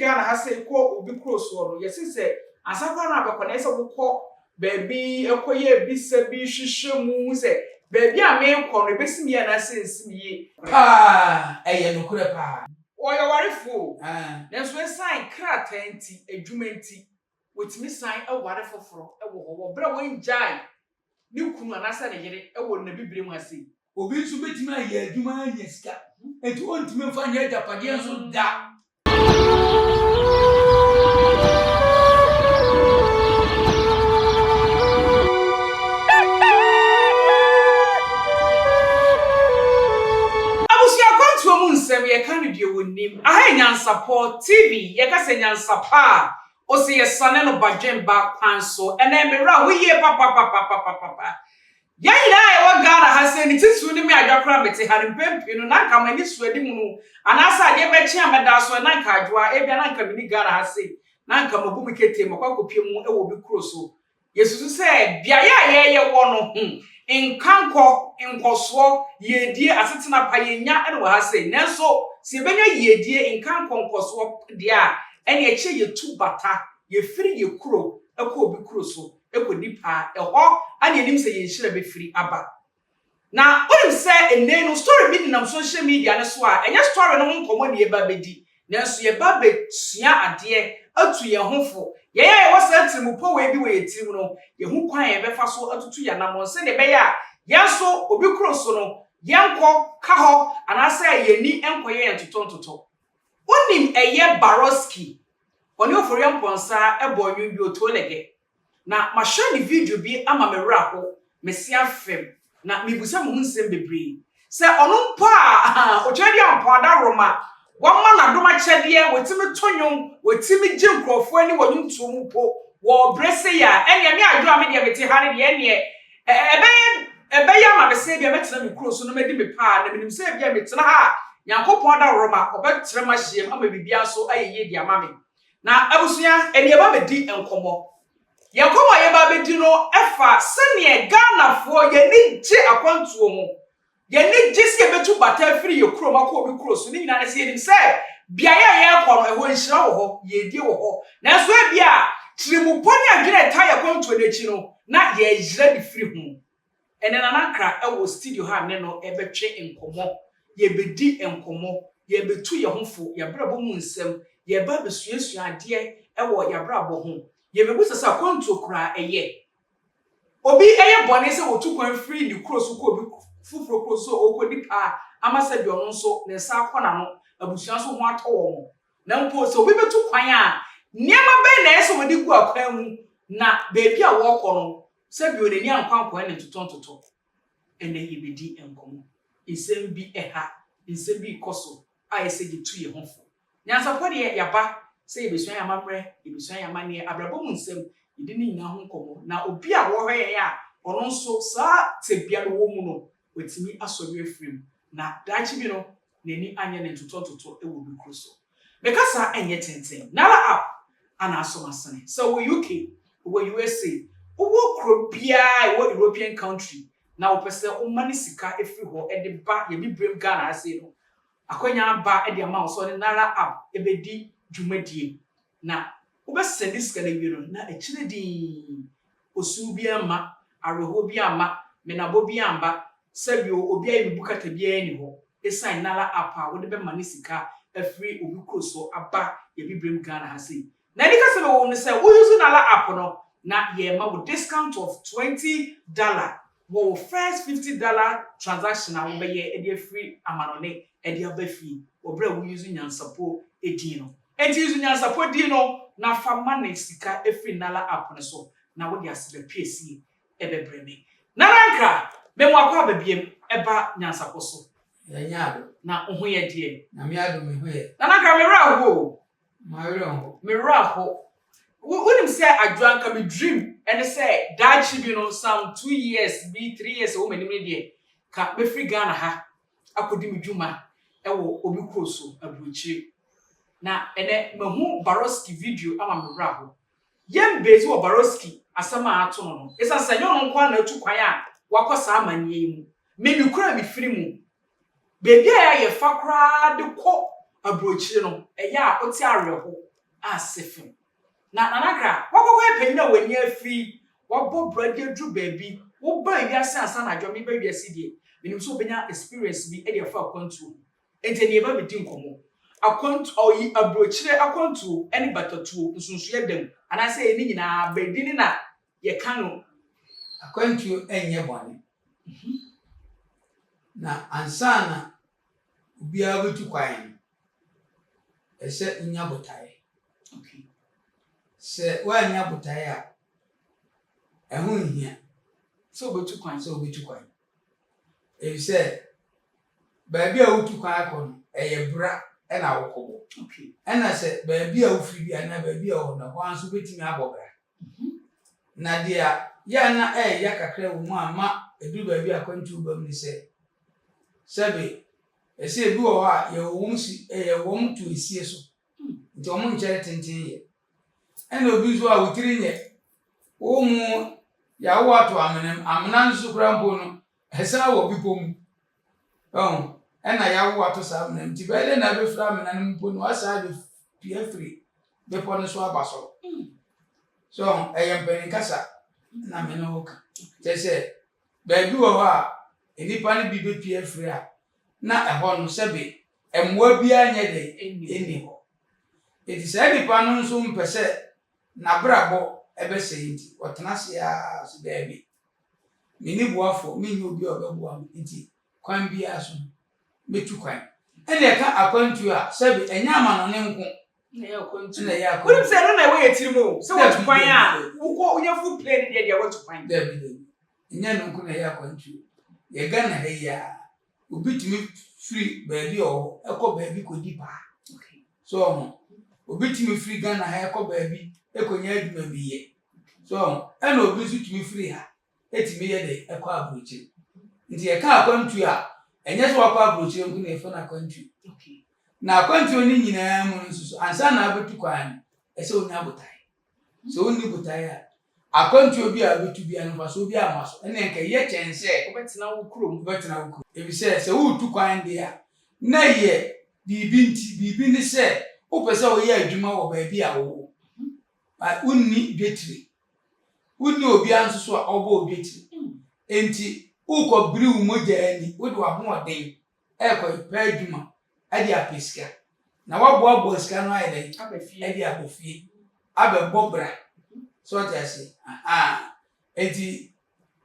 Ghana ha sei kɔ obi kuro soɔ no, yɛse sɛ ansa koraa na wobɛkɔ no, ɛyɛ sɛ wokɔ baabi kɔyɛ abisa bi, hwehwɛ mu hu sɛ baabi a merekɔ no, ɛbɛsi me yie anaasɛ ɛnsi me yie. Paa, ɛyɛ nokorɛ paa. Wɔyɛ ɔwarefoɔ o, nanso ɛsiane krataa nti, adwuma nti, wɔtumi san ware foforɔ wɔ hɔ wɔ berɛ a wɔngyae ne kunu anaasɛ ne yere wɔ n'abibire mu ha sei. Obi nso bɛtumi ayɛ adwuma anya sika, enti ɔntumi mfa nyɛ agyapadeɛ nso da. Abusua akwantuo mu nsɛm yɛka no deɛ wɔnnim. Aha yɛ Nyansapɔ TV, yɛka sɛ nyansapɔ a, ose yɛsane no badwemba kwan so. Ɛnɛ me werɛ aho yie papapapapapapa. Yɛn nyinaa a yɛwɔ Ghana ha sei, ne titiriw ne me Adwoa koraa a mete ha no, mpɛn pii no na anka m'ani so adi hunu anaasɛ adeɛ bɛkye a mɛda so ɛ, na anka Adwoa, ebia na anka menni Ghana ha sei, na anka mabu me ketee makɔ akɔpue mu wɔ obi kuro so. Yɛsusu sɛ beaeɛ a yɛyɛ wɔ no ho nkankɔ, nkɔsoɔ, yiedie, asetena pa, yɛnnya no wɔ ha sei. Nanso sɛ yɛbɛnya yiedie, nkankɔ, nkɔsoɔ deɛ a, ɛnneɛ ɛkyɛ yɛtu bata, yɛfiri yɛn kuro kɔ obi kuro so kɔdi paa. Ɛhɔ na yɛnim sɛ yɛn nhyira bɛfiri aba. Na wonim sɛ nnɛ yi no story bi nenam social media no so a, ɛnyɛ story no ho nkɔmmɔ na yɛreba abɛdi, nanso yɛreba abɛsua adeɛ atu yɛn ho fo. Yɛn a yɛwɔ saa tirimupɔ wei bi wɔ yɛn tirim no, yɛhu kwan a yɛbɛfa so atutu yɛn anammɔn sɛdeɛ ɛbɛyɛ a yɛn nso obi kuro so no, yɛnkɔ ka hɔ anaasɛ yɛn ani nkɔyɛ yɛn ntotɔntotɔ. Wonim ɛyɛ Barosky? Ɔne Ofori-Amponsah bɔɔ nnwom bi, Otolege. Na mahwɛ ne video bi ama me werɛ ahow, me se afem, na mibisa me ho nsɛm bebree. Sɛ ɔno mpo a, Otweaduampɔn adaworoma, wama no adom akyɛdeɛ, watumi to nnwom, watumi gye nkurɔfoɔ ani wɔ nnwomtoɔ mu mpo wɔ ɔbrɛ sei a, ɛnneɛ me Adwoa a me deɛ mete ha no deɛ, ɛnneɛ ɛbɛyɛ ɛbɛyɛ ama me sɛ ebia mɛtena me kuro so na madi me pɛ a, na menim sɛ ebia metena ha a, Nyankopɔn adaworoma, ɔbɛtrɛ m'ahyeɛm ama biribiara nso ayɛ yie de ama me. Na abusua, ɛne yɛba bɛdi nkɔmmɔ. Yɛn nkɔmmɔ a yɛba bɛdi no fa sɛdeɛ Ghanafoɔ yɛn ani gye akwantuo ho. Yɛn ani gye sɛ yɛbɛtu bata afiri yɛn kurom akɔ obi kuro so. Ne nyinaa ne sɛ yɛnim sɛ beaeɛ a yɛrekɔ no, ɛhɔ nhyira wɔ hɔ, yiedie wɔ hɔ. Nanso ebia tirimupɔ ne adwene a ɛtaa yɛn akwantuo no akyi no, na yɛreyera de firi ho. Ɛnnɛ Nana Ankrah wɔ studio ha a me ne no rebɛtwe nkɔmmɔ, yɛrebɛdi nkɔmmɔ, yɛrebɛtu yɛn ho fo, yɛn abrabɔ mu nsɛm, yɛreba abɛsuasua adeɛ wɔ yɛn abrabɔ ho, yɛrebɛbusa sɛ akwantuo koraa ɛyɛ? Obi yɛ bɔne sɛ ɔtu kwan firi ne kuro so kɔ obi foforɔ kuro so sɛ ɔrekɔdi paa ama sɛdeɛ ɔno nso ne nsa akɔ n'ano, abusua nso ho atɔ wɔn. Na mpo sɛ obi bɛtu kwan a, nneɛma bɛn na ɛyɛ sɛ wɔde gu akwan mu na baabi a wɔrekɔ no Sɛ bio n'ani ankɔ ankɔyɛ ne ntotɔntotɔ. Ɛnnɛ yɛbɛdi nkɔmmɔ. Nsɛm bi ɛha, nsɛm bi rekɔ so a ɛsɛ yɛtu yɛn ho fo. Nyansapɔ deɛ yɛaba sɛ yɛbɛsua yɛn amammerɛ, yɛbɛsua yɛn amanneɛ, abrabɔ mu nsɛm, yɛdi ne nyinaa ho nkɔmmɔ. Na obi a ɔrehwɛ yɛn a ɔno nso saa tebea no wɔ mu no, watumi asɔre afiri mu. Na daakye bi no, n'ani anyɛ ne ntotɔntotɔ wɔ obi kuro so. Me kasa nyɛ tenten. Nala app ana asɔ m'asene. Sɛ wowɔ UK, wowɔ USA, wowɔ kuro biara a ɛwɔ European country na wopɛ sɛ woma ne sika firi hɔ de ba yɛn bibirem Ghana ha sei no, akwanya aba de ama wo sɛ wode Nala app bɛdi dwumadie. Na wobɛ sɛnde sika no awie no na akyire dinn Osu biara mma, awerɛhoɔ biara mma, menabɔ biara mma, sɛdeɛ obi ayɛ me bukata biara nni hɔ, ɛsiane Nala app a wode bɛma ne sika afiri obi kuro so aba yɛn abibirem Ghana ha sei. Na anikasɛm a ɛwɔ mu ne sɛ wo use Nala app no na yɛrema wo discount of $20 wɔ wo first $50 transaction a wobɛyɛ de afiri amanɔne de aba fie wɔ berɛ a wo use Nyansapo din no. Enti use Nyansapo din no na fa ma ne sika firi Nala app no so na wode aseda piesie bɛbrɛ me. Nana Ankra, me mo akwaaba biam ɛba Nyansapɔ so. Yɛnyɛ ado. Na wo ho yɛ deɛ? Nyame adom me ho yɛ. Nana Ankra, me werɛ aho o. Ma werɛ nho. Me werɛ aho. Wo wonim sɛ Adwoa nka me dream ɛne sɛ daakye bi no some 2 years bi 3 years ɛwɔ m'anim no deɛ ka mɛfiri Ghana ha akɔdi me dwuma wɔ obi kuro so aburokyire. Na ɛnɛ mahu Barosky video ama me werɛ aho. Yɛn base wɔ Barosky asɛm a ato no no, ɛsiane sɛ ɛnyɛ ɔno nko ara na atu kwan a wakɔ saa amanneɛ yi mu. Me me kura me firi mu. Baabi a yɛfa koraa de kɔ aburokyire no, ɛyɛ a wote awerɛho. Ase fam. Na Nana Akra, woakɔkɔ yɛ panyin a w'ani afi, woabɔ bra de aduru baabi, wobaa wiase ansa na adwo meba wiase deɛ, menim sɛ wobɛnya experience bi de afa akwantuo ho. Enti ɛnneɛ yɛba bɛdi nkɔmmɔ. Akwantu, ɔyi, aburokyire akwantuo ne batatuo, nsonsoeɛ da mu, anaasɛ ɛyɛ ne nyinaa baabi ne na yɛka no? Akwantuo nyɛ bɔne. Na ansa na obiara bɛtu kwan no, ɛsɛ sɛ wonya botaeɛ. Sɛ woannya botaeɛ a, ɛho nhia sɛ wobɛtu kwan. Sɛ wobɛtu kwan. Efisɛ baabi a wotu kwan akɔ no, ɛyɛ bra na wokɔbɔ. Ɛna sɛ baabi a wofiri bi anaa baabi a wɔwɔ no, ɛhɔ ara nso wobɛtumi abɔ bra. Na deɛ yɛ a na ɛyɛ kakra wɔ mu a ma ɛduru baabi a akwantuo ba mu ne sɛ, sɛbe ɛsɛ ebi wɔ hɔ a yɛwɔ wɔn si yɛwɔ wɔn to esie so nti wɔn nkyɛre tenten yɛ. Ɛna obi nso a wo tiri nyɛ wo mu yɛawo ato amena mu amena nso koraa mpo no ɛsan wɔ bepɔ mu ɛho ɛna yɛawo ato saa amena mu nti bɛyɛ dɛ na abɛfiri amena no mu mpo no wasan abɛpie afiri bepɔ no so aba soro. So ɛyɛ mpanin kasa na me ne wo ka kyerɛ sɛ baabi wɔ hɔ a nnipa no bi bɛpie afiri a na ɛhɔ no sɛbe mmoa biara nyɛ dɛ ɛnni hɔ. Enti saa nipa no nso mpɛ sɛ n'abrabɔ ɛbɛsɛe nti ɔtena ase ara so daabi. Menni boafoɔ, menni obi a ɔbɛboa me nti kwan biara so no mɛtu kwan. Ɛna ɛka akwantuo a sɛbe ɛnyɛ amanɔne nko na ɛyɛ akwantuo. Na ɛyɛ akwantuo. Wonim sɛ ɛno na ɛwɔ yɛ tirim o, sɛ Dabi, wotu kwan a dabi, dabi. wokɔ wonya full plane deɛ deɛ woatu kwan. Dabi dabi, ɛnyɛ ɛno nko na ɛyɛ akwantuo. Yɛ Ghana ha yi ara, obi tumi firi baabi a ɔwɔ ɛkɔ baabi kɔdi paa. So ɔho, obi tumi firi Ghana ha ɛkɔ baabi ɛkɔnya adwuma bi yɛ. So ɔho, ɛna obi nso tumi firi ha ɛtumi yɛ dɛ ɛkɔ aburokyire. Nti yɛka akwantuo a, ɛnyɛ sɛ wakɔ aburokyire nko na yɛfrɛ no akwantuo. Na akwantuo no nyinaa mu no nso so, ansa na abɛtu kwan no, ɛsɛ wonya botae. Sɛ wonni botae a, akwantuo bi a wobɛtu biara no mfasoɔ bi amma so. Ɛnneɛ nka ɛyɛ kyɛn sɛ wobɛtena wo kurom. Wobɛtena wo kurom. Efisɛ sɛ woretu kwan deɛ a, na ɛyɛ biribi nti. Biribi ne sɛ wopɛ sɛ woyɛ adwuma wɔ baabi a wowɔ. But wonni dwetire. Wonni obiara nso so a ɔbɔ wo dwetire. Enti worekɔbiri wo mogya ani, wode w'ahoɔden rekɔpɛ adwuma de apɛ sika. Na woaboaboa sika no ayɛ dɛn? Aba fie. De aba fie abɛbɔ bra. So ɔte ase? Ahaa. Enti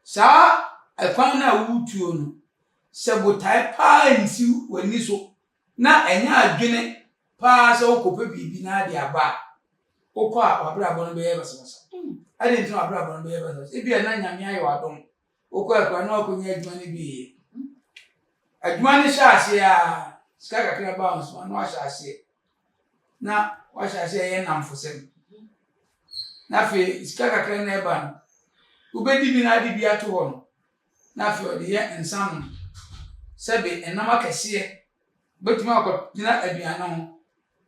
saa ɛkwan no a woretuo no, sɛ botae paa nsi w'ani so na ɛnyɛ adwene paa sɛ wokɔpɛ biribi na ade aba a, wokɔ a w'abrabɔ no bɛyɛ basabasa. Adɛn nti na w'abrabɔ no bɛyɛ basabasa? Ebia na Nyame ayɛ w'adom. Wokɔ akura na wakɔnya adwuma no bi yɛ. Adwuma no hyɛ aseɛ a, sika kakra ba wo nso na wahyɛ aseɛ. Na wahyɛ aseɛ yɛ nnamfosɛm. Na afei sika kakra na ɛba no, wobɛdi bi na ade bi ato hɔ no, na afei ɔde yɛ nsa nom. Sɛbe ɛnam akɛseɛ bɛtumi akɔgyina aduane ho.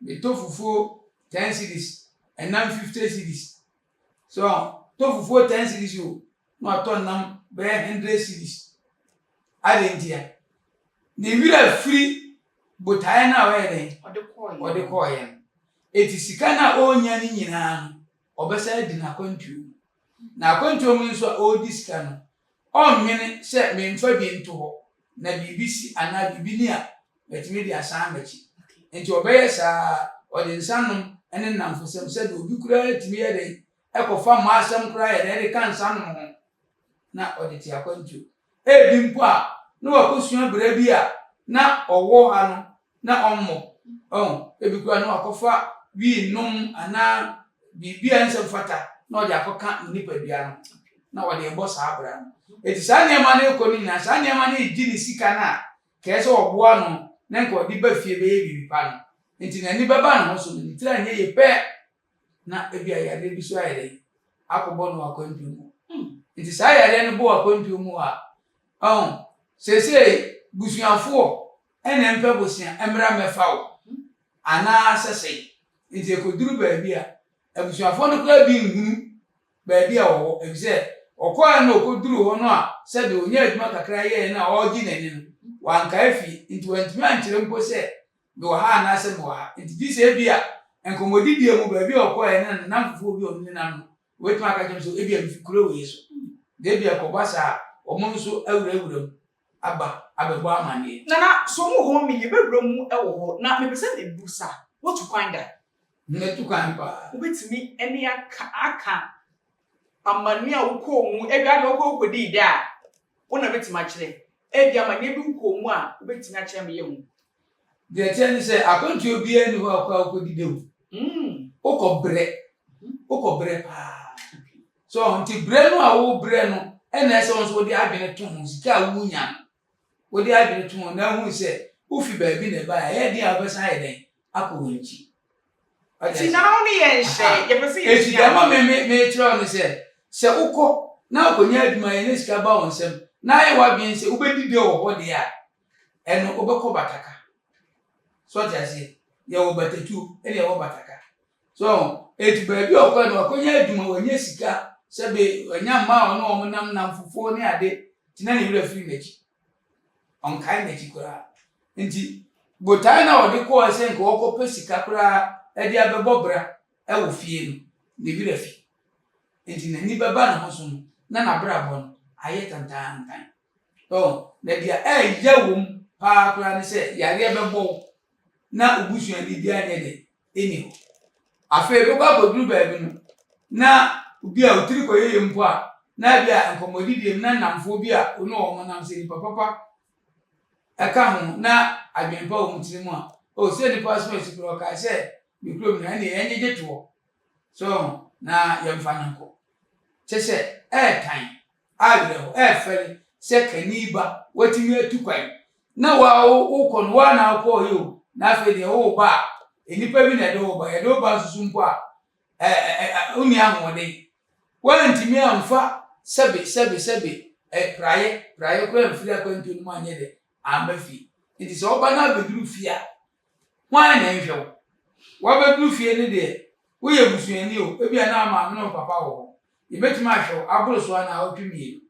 Metɔ fufuo 10 cedis, ɛnam 50 cedis. So, tɔ fufuo 10 cedis o, na watɔ nam bɛyɛ 100 cedis. Adɛn ntia? Ne werɛ firi botaeɛ no a ɔyɛ dɛn? Ɔde kɔɔeɛ no. Eti sika no a ɔrenya no nyinaa no, ɔbɛsan adi n'akwantuo mu. Na akwantuo mu nso a ɔredi sika no, ɔnnwene sɛ memfa bi nto hɔ na biribi si anaa biribi ni a matumi de asan m'akyi. Nti ɔbɛyɛ saa, ɔde nsa nom ne nnamfosɛm sɛdeɛ obi koraa tumi yɛ dɛn ɛkɔfa mmaa asɛm koraa yɛ dɛn de ka nsa nom ho na ɔde te akwantuo. Ebi mpo a na wakɔsua bra bi a na ɔwɔ ha no na ɔmmɔ. Ɔho, ebi koraa na wakɔfa wii nom anaa biribi a ɛnsɛ mfata na ɔde akɔka ne nipadua no na ɔde rebɔ saa bra no. Eti saa nneɛma no rekɔ no nyinaa, saa nneɛma no regye ne sika no a kɛɛ sɛ ɔboa no na nka ɔde ba fie bɛyɛ biribi pa no. Nti n'ani bɛba ne ho so no, ne tiri anyɛ yie pɛ na ebi a yareɛ bi so ayɛ dɛn akɔbɔ no akwantuo mu. Nti saa yareɛ no bɔ akwantuo mu a, ɔho, seesei busuafoɔ ɛna mpɛ bosea mmra mmɛfa wo anaasɛ sɛn. Nti ɛkɔduru baabi a, abusuafoɔ no koraa bi nhunu baabi a ɔwɔ efisɛ ɔkɔɛ no ɔkɔduru hɔ no a sɛdeɛ ɔnya adwuma kakra yɛɛ no a ɔregye n'ani no, wankae fie. Nti wantumi ankyerɛ mpo sɛ mewɔ ha anaasɛ mewɔ ha. Nti gye sɛ ebi a Nkɔmmɔdidie mu, baabi a ɔkɔeɛ ne ne nnamfofoɔ bi a ɔne nenam no, wɔbɛtumi aka akyerɛ no sɛ ebia mefi kuro wei so. Na ebia ɛkɔba saa a, wɔn nso awurawura mu aba abɛbɔ amanneɛ. Nana, so mo hɔ me yɛbɛwura mu wɔ hɔ na mepɛ sɛ mebusa, woatu kwan da? Matu kwan paa. Wobɛtumi ne aka aka amanneɛ a wokɔɔ mu, ebia deɛ wokɔ wokɔdii dɛ a, wo na bɛtumi akyerɛ. Ebia amanneɛ bi wokɔɔ mu a wobɛtumi akyerɛ me yɛhu. Deɛ ɛteɛ ne sɛ, akwantuo biara nni hɔ a wokɔ a wokɔdi dɛ o. Wokɔ brɛ. Wokɔ brɛ paa. So nti brɛ no a wobrɛ no ɛna ɛsɛ wo nso wode adwene to ho, sika a wonya no, wode adwene to ho na ahu sɛ wofi baabi na ɛbaeɛ a, ɛyɛ den a wobɛsan ayɛ dɛn akɔ wɔn akyi. Nti nana wo ne yɛ nhyɛ, yɛpɛ sɛ yɛsua. Eti deɛ ama me me mekyerɛ wo ne sɛ, sɛ wokɔ na wokɔnya adwuma yɛ na sika ba wo nsam na ayɛ w'adwene sɛ wobɛdi dɛ wɔ hɔ deɛ a, ɛno wobɛkɔ bataka. So ɔte aseɛ? Yɛwɔ batatuo ɛna yɛwɔ bataka. So eti baabi a ɔkɔɛ no wakɔnya adwuma, wanya sika, sɛbe wanya mmaa a ɔne wɔn nam nnamfofoɔ ne ade, nti na ne werɛ afiri n'akyi. Ɔnkae n'akyi koraa. Nti botae no a ɔde kɔɔɛ sɛ nka ɔkɔpɛ sika koraa de abɛbɔ bra wɔ fie no, ne werɛ afi. Nti n'ani bɛba ne ho so no, na n'abrabɔ no ayɛ tantaantan. Oh, na deɛ ɛyɛ wom paa koraa ne sɛ yareɛ bɛbɔ wo na wo busuani biara nyɛ dɛ ɛnni hɔ. Afei ɛbɛkɔ akɔduru baabi no, na obi a wo tiri kɔyɛ yie mpo a, na ebi a nkɔmmɔdidie mu na nnamfoɔ bi a wo ne wɔn nam sɛ nipa papa ɛka ho na adwene pa wɔ wɔn tiri mu a, oh, sɛ nipa asoma asi koraa ɔkae sɛ ne kurom no ɛnneɛ yɛngyegye toɔ so na yɛmfa no nkɔ. Kyɛ sɛ ɛɛtan. Awerɛhow, ɛɛfɛre sɛ kani ba watumi atu kwan na wo a wokɔ no wo ara na wokɔɔ yi o, na afei deɛ woreba a, nnipa bi na ɛde wo ba, yɛde wo ba nso so mpo a, ɛ ɛ ɛ wonni ahoɔden. Woantumi amfa sɛbe sɛbe sɛbe ɛ praeɛ praeɛ koraa amfiri akwantuo no mu anyɛ dɛ amma fie. Nti sɛ woba na abɛduru fie a, hwan na ɛnhwɛ wo? Woabɛduru fie no deɛ, woyɛ busuani o, ebia na wo maame ne wo papa wɔ hɔ, Yebetumi ahwɛ wo aboro so anaawɔtwe mmienu.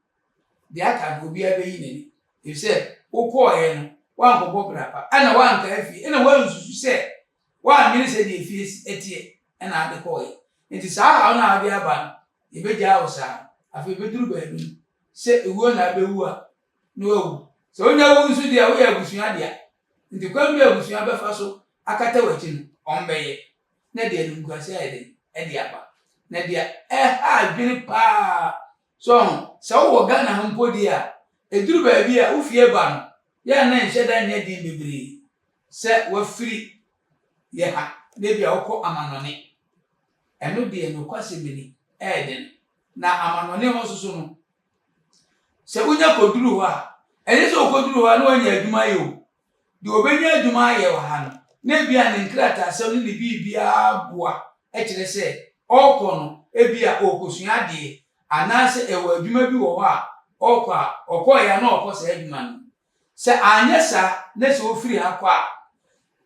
Deɛ aka no, obiara bɛyi n'ani. Efisɛ wokɔeɛ no, woankɔbɔ bra pa, ɛnna woankae fie, ɛnna woansusu sɛ, woannwene sɛdeɛ efie si teɛ na wode kɔeɛ. Enti saa haw no a wode aba no, yɛbɛgyaa wo saa. Afei ɛbɛduru baabi no, sɛ ewuo na abɛwu a, na woawu. Sɛ wonya wu nso deɛ a, woyɛ abusua dea. Enti kwan bi a abusua bɛfa so akata w'akyi no, wɔbɛyɛ. na ɛde animguase ayɛ dɛn? Ɛde aba. Na deɛ ɛha adwene paa, so ɔho, sɛ wowɔ Ghana ha mpo deɛ a, ɛduru baabi a wo fie ba no, yɛ a na ɛnhyɛ da nyɛ den bebree sɛ woafiri yɛ ha na ebia wokɔ amanɔne. Ɛno deɛ nokwasɛm ni, ɛyɛ den. Na amanɔne hɔ nso so no, sɛ wonya kɔduru hɔ a, ɛnyɛ sɛ wokɔduru hɔ a na woanya adwuma ayɛ o. Deɛ ɔbɛnya adwuma ayɛ wɔ ha no, na ebia ne nkrataasɛm ne ne biribiara boa kyerɛ sɛ ɔrekɔ no, ebia ɔrekɔsua adeɛ anaasɛ ɛwɔ adwuma bi wɔ hɔ a ɔrekɔ a, ɔkɔeɛ a na ɔrekɔ saa adwuma no mu. Sɛ anyɛ saa na sɛ ɔfiri ha kɔ a,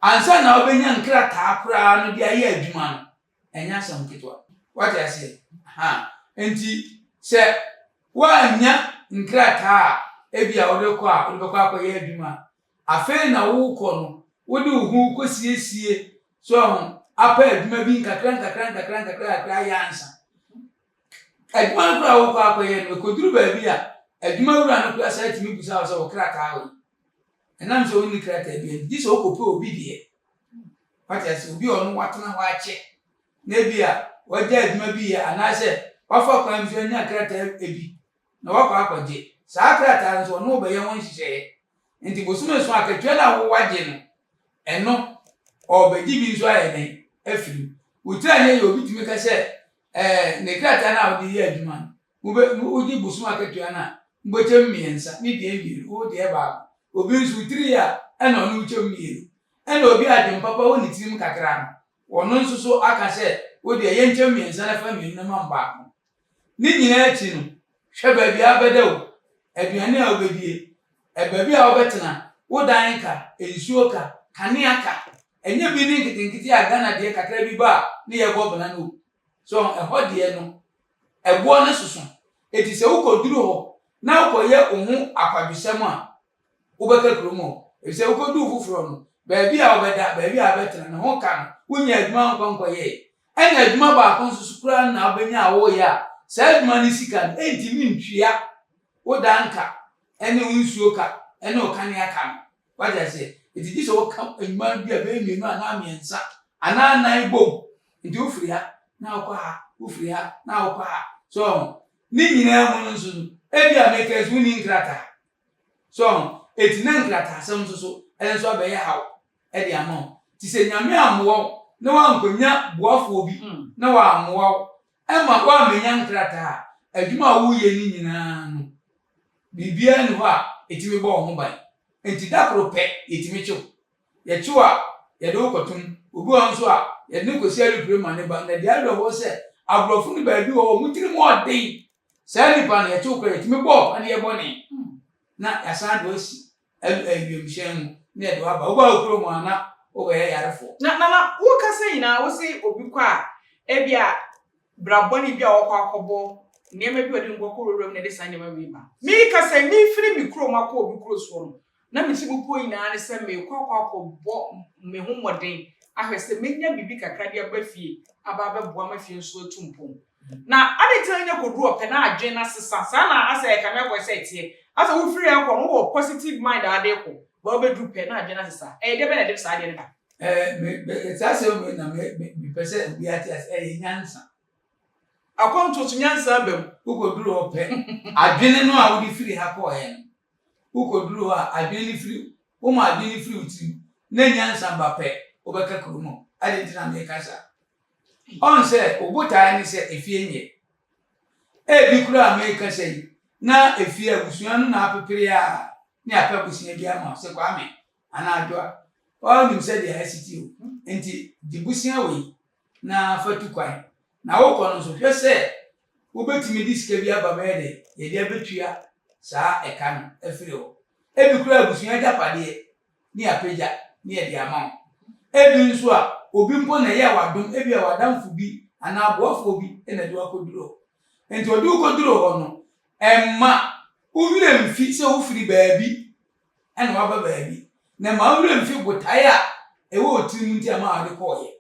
ansa na ɔbɛnya nkrataa koraa no de ayɛ adwuma no, ɛnyɛ asɛm ketewa. Wate aseɛ? Aha. Enti sɛ woannya nkrataa a ebia wode kɔ a wode bɛkɔ akɔyɛ adwuma a, afei na wokɔ no, wode wo ho kɔsiesie so ho apɛ adwuma bi nkakra nkakra nkakra nkakra nkakra ayɛ ansa. Adwuma no koraa a wokɔ akɔyɛ no, ɛkɔduru baabi a adwuma wura no koraa saa tumi bisa wo sɛ wo krataa wɔ he? Ɛnam sɛ wonni krataa bi nti, gye sɛ wokɔpɛ obi deɛ. Wate ase? Obi a ɔno watena hɔ akyɛ na ebi a wagya adwuma bi yɛ anaasɛ wafa kwan bi so anya krataa bi na wakɔ akɔgye. Saa krataa no nso ɔne wo bɛyɛ ho nhyehyɛeɛ. Nti bosome nson akatua no a wo wagye no, ɛno ɔrebɛgye bi nso ayɛ dɛn afiri mu. Wo tiri anyɛ yie obi tumi ka sɛ ɛɛ ne krataa no a wode yɛ adwuma no, mobɛ wogye bosome akatua no a, mobɛkyɛ mu mmiɛnsa, ne deɛ mmienu, wo deɛ baako. Obi nso wo tiri yɛ a ɛna ɔne wo kyɛ mu mmienu. Ɛna obi a adwene papa wɔ ne tirim kakra no, ɔno nso so aka sɛ, Wo deɛ, yɛnkyɛ mmiɛnsa na fa mmienu na ma me baako. Ne nyinaa akyi no, hwɛ baabi a wobɛda o, aduane a wobɛdie, baabi a wobɛtena, wo dan ka, nsuo ka, kanea ka. Ɛnyɛ bi ne nketenkete a Ghana deɛ kakra bi ba a ne yɛbɔ bena no o. So ɛhɔ deɛ no, ɛboɔ no soso. Enti sɛ wokɔduru hɔ na wokɔyɛ wo ho akwadwosɛm a, wobɛka kurom hɔ. Efisɛ wukoduu foforɔ no, Baabi a wobɛda, baabi a wobɛtena, ne ho ka no, wonnya adwuma nkɔ nkɔyɛe. Ɛna adwuma baako nso so koraa na wobɛnya a woreyɛ a, saa adwuma no sika no, ɛntumi ntua wo dan ka ne wo nsuo ka ne wo kanea ka no. Wate aseɛ? Enti gye sɛ woka nnwuma no bi a bɛyɛ mmienu anaa mmiɛnsa anaa nnan bom. Nti wofiri ha na wokɔ ha, wofiri ha na wokɔ ha. So ɔho? Ne nyinaa mu no nso no, ebia meka yi nso wonni nkrataa. So ɔho? Enti na nkrataasɛm nso so, ɛno nso abɛyɛ haw de ama wo. Nti sɛ Nyame ammoa wo na woankɔnya boafoɔ bi na wammoa wo ma woammɛnya nkrataa a, adwuma a woreyɛ no nyinaa no, Biribiara nni hɔ a etumi bɔ wo ho ban. Enti da koro pɛ, yetumi kye wo. Yɛkye wo a, yɛde wo kɔtom. Obi wɔ hɔ nso a, yɛde no kosi alupre ma ne ba. Na deɛ awerɛhoɔ sɛ, aborɔfo no baabi wɔ hɔ a, wɔn tirim yɛ den. Saa nnipa no, yɛkye wo koraa a, yɛtumi bɔ wo paneɛ bɔne, na yɛasan de wo asi wiemhyɛn mu, na yɛde wo aba. Wobaa wo kurom a, na wobɛyɛ yarefoɔ. Na Nana, wokasa nyinaa, wose obi kɔ a, ebia Bra bɔne bi a ɔkɔ akɔbɔ, nneɛma bi a ɔde nkɔ kɔ wuram na ɛde saa nneɛma wei ba. Meka sɛ merefiri me kurom akɔ obi kuro soɔ no, na me tirimupɔ nyinaa ne sɛ merekɔ akɔ akɔbɔ me ho mmɔden ahwɛ sɛ mɛnya biribi kakra de aba fie aba abɛboa ma fie nso atu mpɔn. Na adɛn nti na wonya kɔduru ɔpɛ na adwene no asesa? Saa na asɛ ɛkame akɔyɛ sɛ ɛteɛ. Asɛ wofiri ha kɔ no wowɔ positive mind a wode rekɔ, but wobɛduru pɛ na adwene no asesa. Ɛyɛ deɛ bɛn na ɛde saa adeɛ no ba? Ɛɛ me me saa asɛm wei na me me mepɛ sɛ obiara te ase ɛyɛ nyansa. Akwantuo so nyansa aba mu. Wokɔduru hɔ pɛ, adwene no a wode firi ha kɔeɛ no, wokɔduru hɔ a adwene no firi woma adwene no firi wo tirim na nyansa ba pɛ, wobɛka kurom hɔ. Adɛn nti na meka saa? Ɔn sɛ wo botaeɛ ne sɛ efie nyɛ. Ebi koraa a merekasa yi, na efie abusua no na apepere a ne apɛ abusua bi ama wo sɛ Kwame anaa Adwoa. Woara wonim sɛdeɛ asi te o. Enti gye bosea wei na fa tu kwan. Na wokɔ no nso, hwɛ sɛ wobɛtumi de sika bi aba bɛyɛ dɛn? Yɛde abɛtua saa ɛka no afiri hɔ. Ebi koraa abusua agyapadeɛ ne apagya ne yɛde ama wo. Ebi nso a, obi mpo na ɛyɛɛ wo adom, ebia w'adamfo bi anaa aboafoɔ bi na ɛde wo akɔduru hɔ. Enti ɔde wo kɔduru hɔ no, mma wo werɛ mfi sɛ wofiri baabi na woaba baabi, na mma wo werɛ mfi botaeɛ a ɛwɔ wo tirim nti a ɛmaa wode kɔeɛ.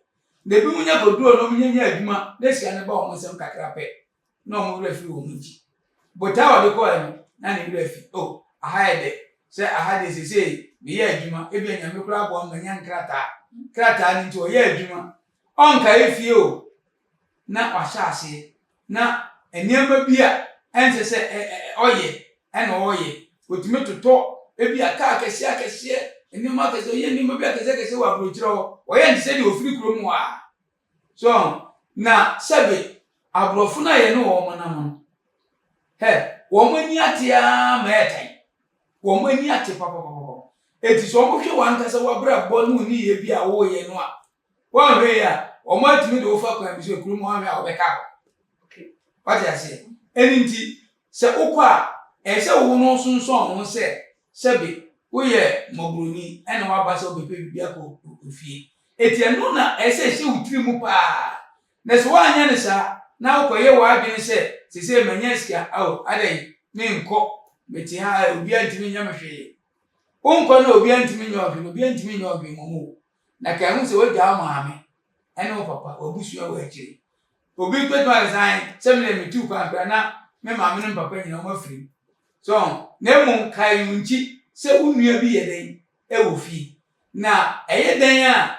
Na ebinom nya kɔduru hɔ na wɔnya nya adwuma na sika no ba wɔn nsam kakra pɛ, na wɔn werɛ firi wɔn nti. Botae a ɔde kɔeɛ no, na ne werɛ afi. Oh, aha yɛ dɛ. Sɛ aha deɛ seesei meyɛ adwuma, ebia Nyame koraa aboa me manya nkrataa. Krataa no nti ɔyɛ adwuma. Ɔnkae fie o, na wahyɛ aseɛ. Na nneɛma bi a ɛnsɛ sɛ ɔyɛ na ɔyɛ. Ɔtumi totɔ ebia kaa akɛseɛ akɛseɛ, nneɛma akɛseɛ, ɔyɛ nneɛma bi akɛseɛ akɛseɛ wɔ aburokyerɛ hɔ. Ɔyɛ no te sɛ deɛ ɔfiri kurom hɔ ara. So ahu? Na sɛbe aborɔfo no a yɛne wɔn nam no, hɛ, wɔn ani ate ara ma ɛyɛ tan. Wɔn ani ate papapapapa. Enti sɛ wɔhwɛ w'ankasa w'abrabɔ ne wo nneyɛe bi a woreyɛ no a, woanhwɛ yie a, wɔatumi de wo fa kwan bi so kurom hɔ anhwɛ a wɔbɛka hɔ. Wate aseɛ? Ɛno nti, sɛ wokɔ a, ɛyɛ sɛ wo no sonsɔn wo ho sɛ sɛbe woyɛ mmɔborɔni ɛna woaba sɛ wobɛpɛ biribi akɔ ofie. Enti ɛno na ɛsɛ sɛ ɛhyɛ wo tiri mu paa. Na sɛ woanyɛ no saa na wokɔyɛ w'adwene sɛ seesei manya sika, ao, adɛn, menkɔ, mete ha a obiara ntumi nyɛ me hwee. Wonkɔ na obiara ntumi nyɛ wo hwee no, obiara ntumi nyɛ wo hwee mmom o. Na kae hu sɛ woagya wo maame ne wo papa, w'abusua wɔ akyire. Obi bɛtumi ayɛ sɛ ae, sɛ me deɛ metuu kwan koraa na me maame ne me papa nyinaa wɔn afiri mu. So, na mmom kae wo nkyi sɛ wo nua bi yɛ dɛn wɔ fie. Na ɛyɛ dɛn a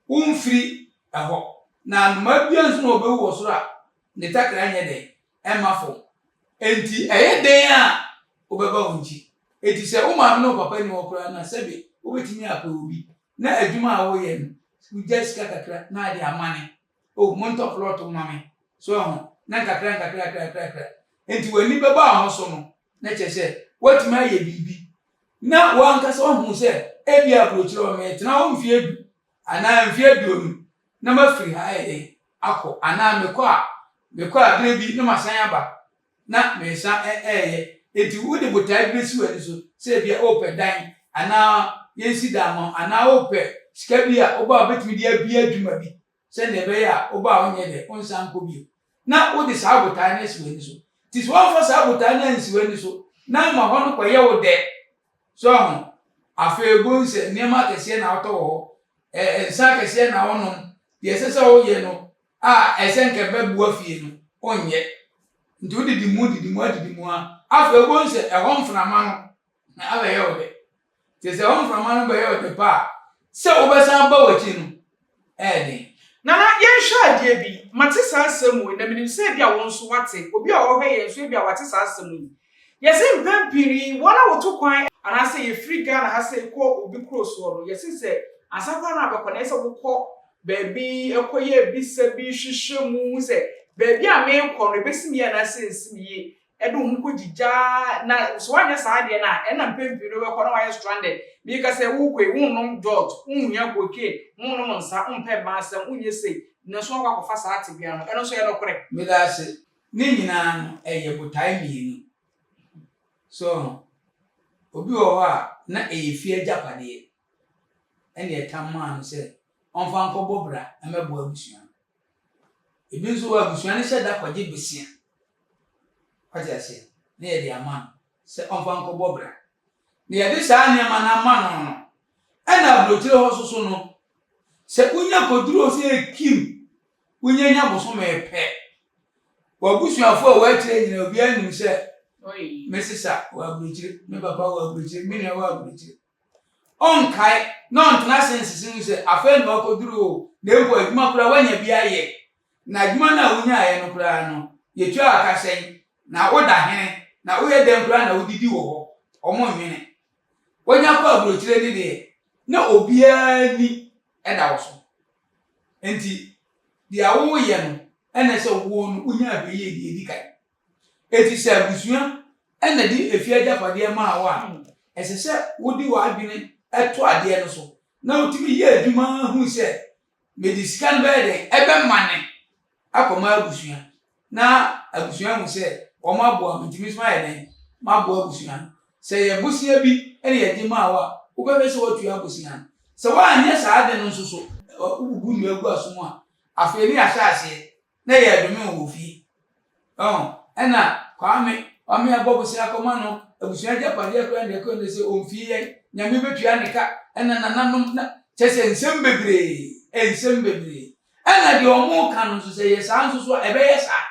womfiri ɛhɔ. Na anomaa biara nso na ɔbɛwu wɔ soro a ne takra nyɛ dɛn ɛmma fam. Enti ɛyɛ dɛn a wobɛba wo nkyi. Enti sɛ wo maame ne wo papa nni hɔ koraa no a, sɛbe wobɛtumi apɛ obi na adwuma a woyɛ no, wogya sika kakra na ade amane. Oh, montɔ plɔt mma me. So ahu? Na nkakra nkakra nkakra nkakra. Enti w'ani bɛba wo ho so no, na kyerɛ sɛ woatumi ayɛ biribi. Na w'ankasa woahu sɛ ebia aburokyerɛ hɔ meretena hɔ mfeɛ du anaa mfeɛ aduonu na mafiri ha ayɛ dɛn akɔ anaa mekɔ a mekɔ a berɛ bi na masan aba na meresan ɛreyɛ. Enti wode botae bi bɛsi w'ani so sɛ ebia worepɛ dan anaa yɛnsi dan ma wo anaa worepɛ sika bi a woba a wobɛtumi de abue adwuma bi sɛnea ɛbɛyɛ a woba a wonyɛ dɛ, wonsan nkɔ bio. Na wode saa botae no asi w'ani so. Nti sɛ woamfa saa botae no ansi w'ani so na ama hɔ no kɔyɛ wo dɛ, so ahu? Afei bohu sɛ nneɛma akɛseɛ na wotɔ wɔ hɔ, ɛ, nsa akɛseɛ na wonom, deɛ ɛsɛ sɛ woyɛ no a ɛsɛ nka ɛbɛboa fie no, wonyɛ. Nti wodidi mu, didi mu, adidi mu ara, afei wobɛhu sɛ ɛhɔ mframa no abɛyɛ wo dɛ. Nti sɛ ɛhɔ mframa no bɛyɛ wo dɛ pa a, sɛ wobɛsan aba w'akyi no, ɛyɛ den. Nana, yɛnhwɛ adeɛ bi. Mate saa asɛm wei, na menim sɛ ebia wo nso woate. Obi a ɔhwɛ yɛn nso ebia wate saa asɛm yi. Yɛse mpɛn pii no yi, wɔn a wɔtu kwan anaasɛ yɛfiri Ghana ha sei kɔ obi kuro soɔ no, yɛse sɛ ansa koraa na wabɛkɔ no, ɛyɛ sɛ wokɔ baabi kɔyɛ abisa bi, hwehwɛ mu hu sɛ baabi a merekɔ no, ɛbɛsi me yie anaasɛ ɛnsi me yie. de wo ho kɔgyigya na sɛ woanyɛ saa adeɛ no a, ɛnna mpɛn pii no wobɛkɔ na woayɛ stranded. Meka sɛ wokɔ yi, wonnom jot, wonhia cocaine, wonnom nsa, wompɛ mmaa asɛm, wonyɛ sei, nanso woakɔ akɔfa saa tebea no. Ɛno nso ɛyɛ nokorɛ? Meda ase. Ne nyinaa no, ɛyɛ botae mmienu. So ho? Obi wɔ hɔ a, na ɛyɛ fie agyapadeɛ ɛna ɛtam maa no sɛ ɔmfa nkɔbɔ bra mmɛboa abusua no. Ebi nso wɔ hɔ a, abusua no hyɛ da kɔgye bosea. Wate aseɛ? Na yɛde ama no sɛ ɔmfa nkɔbɔ bra. Na yɛde saa nneɛma no ama no no, ɛna aburokyire hɔ soso no, sɛ wonya kɔduru hɔ sɛ ekim, wonya nya bosome pɛ, w'abusuafoɔ a wɔakyerɛ nyina obiara nim sɛ me sesa wɔ aburokyire, me papa wɔ aburokyire, me nua wɔ aburokyire. Ɔnkae na ɔntena ase nsese ho sɛ afei na wakɔduru o, na mpo adwuma koraa woanya bi ayɛ. Na adwuma no a wonyaeɛ no koraa no, yɛtuaa ka sɛn? Na woda hene? Na woyɛ dɛn koraa na wodidi wɔ hɔ? Wɔnnwene. Woanya kɔ aburokyire no deɛ, na obiara ani da wo so. Enti deɛ woreyɛ no, ɛna ɛsɛ wo no wonya ahwɛyie deɛ ɛdi kan. Enti sɛ abusua na de efie agyapadeɛ maa wo a, ɛsɛ sɛ wode w'adwene to adeɛ no so na wotumi yɛ adwuma hu sɛ mede sika no bɛyɛ dɛn ɛbɛmane akɔma abusua na abusua ahu sɛ wɔn aboa me nti me nso mayɛ dɛn maboa abusua no. Sɛ ɛyɛ bosea bi na yɛgye maa wo a, wobɛhwɛ sɛ woatua bosea no. Sɛ woanyɛ saa ade no nso so, wobubu nnua gu asom a, afei ne yɛahyɛ aseɛ na yɛredome wo wɔ fie. Ɔho, ɛna Kwame, Kwame abɔ bosea akɔma no, abusua agyapadeɛ koraa na ɛkɔ ne sɛ ɔmfii yɛn, Nyame bɛtua ne ka, ɛna nananom, na kyerɛ sɛ nsɛm bebree, nsɛm bebree. Ɛna deɛ ɔmo ka no nso sɛ ɛyɛ saa nso so a, ɛbɛyɛ saa.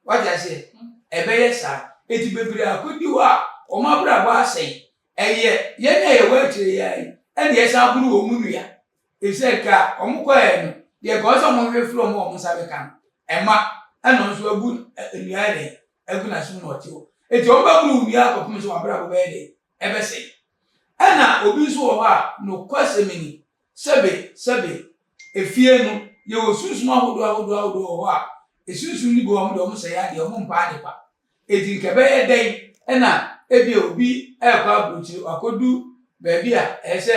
Wate aseɛ? Ɛbɛyɛ saa. Eti bebree akɔdi hɔ a, wɔn abrabɔ asɛe. Ɛyɛ yɛn a yɛwɔ akyire yi ara yi ɛna yɛsan boro wɔn nnua. Efisɛ nka wɔkɔeɛ no, deɛ nka ɔwɔ sɛ wɔhwehwɛ firi wɔn a wɔn nsa bɛka no, ɛmma. Ɛna ɔno nso abu nnua ayɛ dɛn? Agu n'asom na ɔte hɔ. Enti wɔbɛboro wo nnua akɔpem sɛ w'abrabɔ bɛyɛ dɛn? Ɛbɛsɛe. Ɛna obi nso wɔ hɔ a, nokwasɛm ni, Sɛbe, sɛbe, efie no, yɛwɔ sunsum ahodoɔ ahodoɔ ahodoɔ wɔ hɔ a, esunsum no bi wɔ hɔ a, wɔn deɛ wɔsɛe adeɛ, wɔmpa ade pa. Enti nka ɛbɛyɛ dɛn na ebia obi rekɔ aburokyire, wakɔdu baabi a ɛyɛ sɛ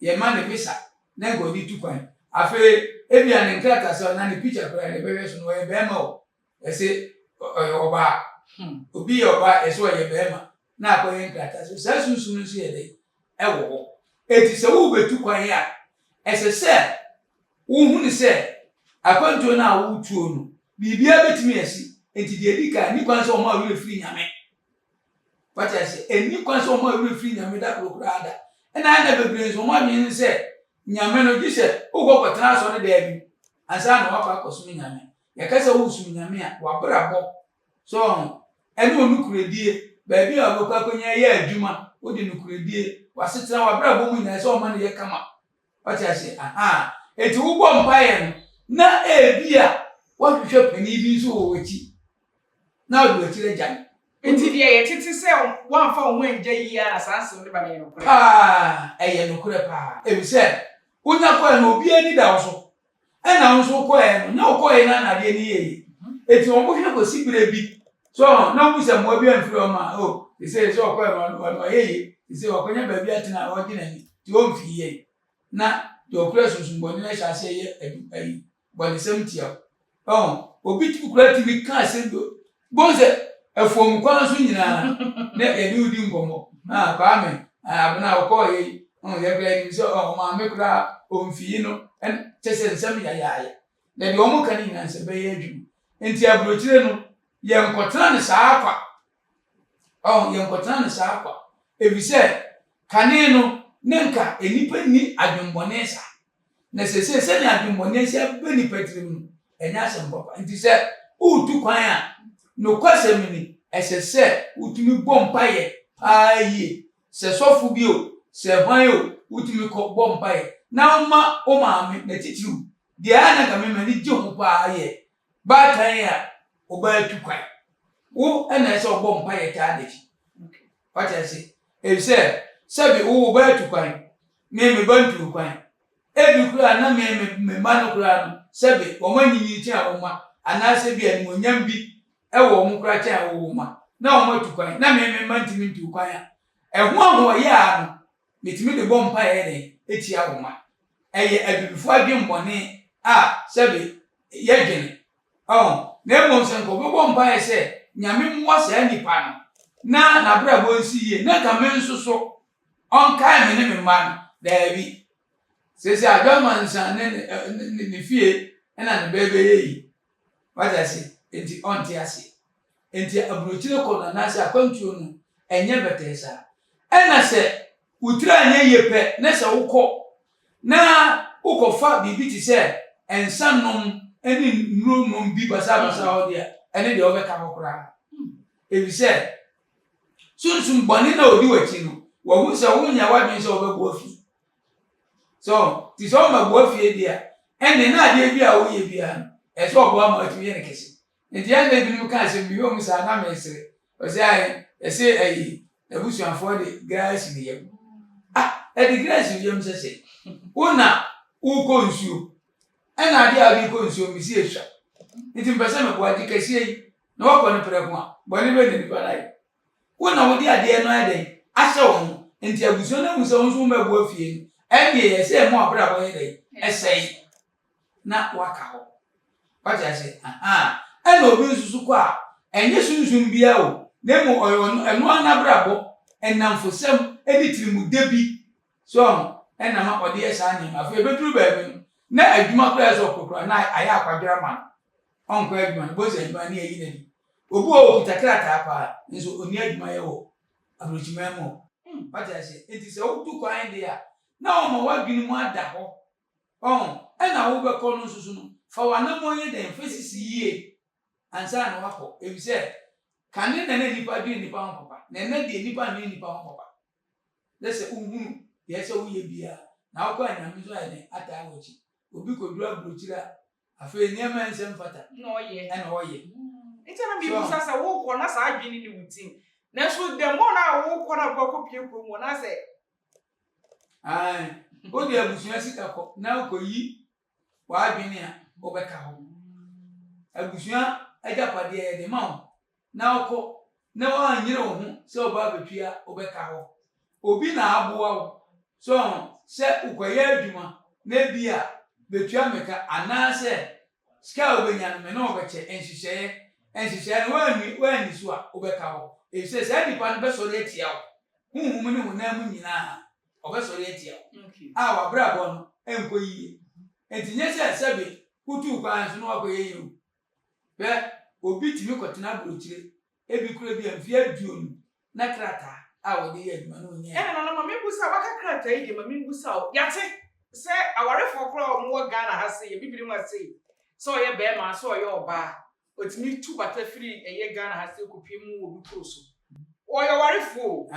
yɛma no visa na nka ɔde tu kwan. Afei ebia ne nkratasɛm anaa ne picture koraa deɛ ɛbɛhwɛ so no, ɔyɛ barima o, yɛse ɔyɛ ɔbaa. Obi yɛ ɔbaa, yɛse ɔyɛ barima na akɔyɛ nkratasɛm. Saa sunsum no nso yɛ dɛn? Ɛwɔ hɔ. Enti sɛ worebetu kwan a, ɛsɛ sɛ wohunu sɛ akwantuo no a woretuo no, biribiara bɛtumi asi. Enti deɛ ɛdi kan, ɛnni kwan sɛ wɔma wo werɛ firi Nyame. Wate aseɛ? Ɛnni kwan sɛ wɔma wo werɛ firi Nyame da koro koraa da. Ɛna ɛna bebree nso wɔn adwene ne sɛ Nyame no gye sɛ wokɔ kɔtena asɔre dan bi ansa na woakɔ akɔsom Nyame. Yɛka sɛ woresom Nyame a, w'abrabɔ so ho ɛne wo nokorɛdie, baabi a wobɛkɔ akɔnya yɛ adwuma, wode nokorɛdie, w'asetena, w'abrabɔ mu nyinaa ɛsɛ sɛ wɔma no yɛ kama. Wate aseɛ? Ahaa. Enti wobɔ mpaeɛ no, na ebia woahwehwɛ panin bi nso wɔ w'akyi, na wode w'akyiri agya no. Enti deɛ yɛtete sɛ woamfa wo ho angya yie a na saa nsɛm no ba no yɛ nokorɛ? Paa, ɛyɛ nokorɛ paa. Efisɛ wonya kɔɛ no, obiara ani da wo so. Ɛna wo nso wokɔɛ no, nyɛ wokɔɛ no ara na adeɛ no yɛɛ yie. Enti wɔhwɛ kɔsi berɛ bi, so na wohu sɛ mmoa bi amfiri hɔ ma, oh, seesei sɛ ɔkɔɛ no, ɔno wayɛ yie, seesei wakɔnya baabi atena a ɔregye n'ani, nti ɔmfii yɛn. Na deɛ ɔkura sunsum bɔne no ahyɛ aseɛ yɛ adu ayi, bɔnesɛm tia wo. Ɔho, obi tumi koraa tumi ka asɛm bi, bohu sɛ afuom kwan so nyinaa na yɛne wo di nkɔmmɔ. Ah, Kwame, ah, Abena, wokɔɔ yɛ yi, oh, yɛ koraa yɛnim sɛ oh, ɔmaame koraa ɔmfii no, ɛn, kyɛ sɛ nsɛm yayaaya. Na deɛ wɔn ka no nyinaa nsɛ bɛyɛ adwuma. Nti aburokyire no, yɛnkɔtena no saa kwa. Ɔho, yɛnkɔtena no saa kwa. Efisɛ, Kane no, na nka nnipa nni adwemmɔne saa. Na seesei sɛnea adwemmɔne asi aba nnipa tirim no, ɛnyɛ asɛm papa. Enti sɛ woretu kwan a, nokwasɛm ni, ɛsɛ sɛ wotumi bɔ mpaeɛ paa yie. Sɛ sɔfo bi o, sɛ hwan o, wotumi kɔ bɔ mpaeɛ na woma wo maame, na titiriw, deɛ a na nka me m'ani gye ho paa yɛ baatan a ɔbaa tu kwan. Wo na ɛsɛ sɛ wobɔ mpaeɛ taa n'akyi. Wate ase? Efisɛ sɛbe wo wo ba atu kwan, me me ba ntuu kwan. Ebi koraa na me me me mma no koraa no, sɛbe wɔn anyinyin kyɛn wo mma, anaasɛ bi animuonyam bi wɔ wɔn koraa kyɛn wo wo mma, na wɔn atu kwan, na me me mma ntumi ntuu kwan a, ɛho ahoɔyaa no, metumi de bɔ mpae yɛ dɛn tia wo mma. Ɛyɛ abibifo adwemmɔne a sɛbe yɛdwene. Ɔho, na mmom sɛ nka ɔbɛbɔ mpaeɛ sɛ Nyame mmoa saa nipa no na n'abrabɔ nsi yie, na nka me nso so ɔnkae me ne me mma no, daabi. Seesei Adwo Amansan ne ne ne fie na ne bɛ bɛyɛ yi. Wate ase? Enti ɔnte aseɛ. Enti aburokyire kɔ no anaasɛ akwantuo no ɛnyɛ bɛtɛɛ saa. Ɛna sɛ wo tiri anyɛ yie pɛ na sɛ wokɔ na wokɔfa biribi te sɛ nsa nom ne nnuro nom bi basabasa hɔ deɛ a, ɛno deɛ wobɛka hɔ koraa. Efisɛ sunsum bɔne no a ɔdi w'akyi no, wahu sɛ wonyɛ w'adwene sɛ wobɛboa fie. So nti sɛ ɔmmɛboa fie deɛ a, ɛnneɛ na adeɛ bi a woyɛ biara no, ɛsɛ sɛ ɔboa ma watumi yɛ no kɛse. Nti ɛna ebinom ka asɛm bi hwɛ saa na mesere. Ɔsɛ ayi ɛsɛ ayi n'abusuafoɔ de gra si ne yam. Ah, ɛde gra si yam sɛ sɛ wo na wokɔ nsuo ɛna adeɛ a wode kɔ nsuo mesi esua. Nti mpɛ sɛ meboa gye kɛseɛ yi na wakɔ no prɛko a bɔne bɛ na nipa no ayɛ. Wo na wode adeɛ no ayɛ dɛn ahyɛ wo ho. Nti abusua no ahu sɛ wo nso wommɛboa fie no ɛndeɛ yɛ sɛ ɛmo abrabɔ yɛ dɛn ɛsɛe. na waka hɔ. Wate ase? Ahaa. Ɛna obi nso so kɔ a, ɛnyɛ sunsum biara o, na mmom ɔyɛ ɔno, ɛno ara n'abrabɔ, nnamfosɛm ne tirimudɛ bi, so ahu, ɛna ma ɔde yɛ saa nneɛma. Afei ɛbɛduru baabi no, na adwuma koraa a ɛsɛ sɛ ɔkɔ koraa, na ayɛ akwadworɔ ama no. Ɔnkɔ adwuma no, bohu sɛ adwuma no yɛayi no adi. Obi wɔ hɔ a ɔkuta krataa paa, nso ɔnni adwuma yɛ wɔ aburokyiman mu hɔ. Wate ase? Enti sɛ wotu kwan deɛ a, na wɔma w'adwene mu ada hɔ. Ɔho, ɛna wobɛkɔ no nso so no, fa w'anammɔn yɛ dɛn? Fa sisi yie ansa na woakɔ. Efisɛ, kane na na nnipa dwene nnipa ho papa, na ɛnnɛ deɛ nnipa nnwene nnipa ho papa. Na sɛ wohunu deɛ ɛsɛ sɛ woyɛ biara, na wokɔ a Nyame nso ayɛ dɛn? Ataa w'akyi. Obi kɔduru aburokyire a, afei nneɛma a ɛnsɛ mfata na ɔyɛ. Ɛna ɔyɛ. Nti na mebisa sɛ wokɔ na saa adwene no nni wo tirim, nanso the more na wokɔ na wokɔ akɔpue kurom hɔ na sɛ Ae, wode abusua sika kɔ na wokɔyi w'adwene a, wobɛka hɔ. Abusua agyapadeɛ yɛde ma wo na wokɔ na woanyere wo ho sɛ woba abɛtua wobɛka hɔ. Obi na aboa wo so ho sɛ wokɔyɛ adwuma na ebi a bɛtua me ka anaasɛ sika a wobɛnya no me ne wo bɛkyɛ nhyehyɛeɛ. Nhyehyɛeɛ no woanni so a wobɛka hɔ efisɛ saa nipa no bɛsɔre atia wo. Honhom ne honam mu nyinaa, ɔbɛsɔre atia wo a w'abrabɔ no nkɔ yiye. Enti nyɛ sɛ sɛbe wotuu kwan so na woakɔyɛ yie o. Hwɛ, obi tumi kɔtena aburokyire, ebi koraa bi a mfe aduonu na krataa a wɔde yɛ adwuma no ɔnyae. Ɛna Nana ma menbusa wo, waka krataa yi deɛ ma menbusa wo, yɛate sɛ awarefoɔ koraa a wɔwɔ Ghana ha sei, Abibirim ha sei, sɛ ɔyɛ barima sɛ ɔyɛ ɔbaa, Otumi tu bata firi ɛyɛ Ghana ha sei kɔpue mu wɔ obi kuro so. Ɔyɛ ɔwarefoɔ o,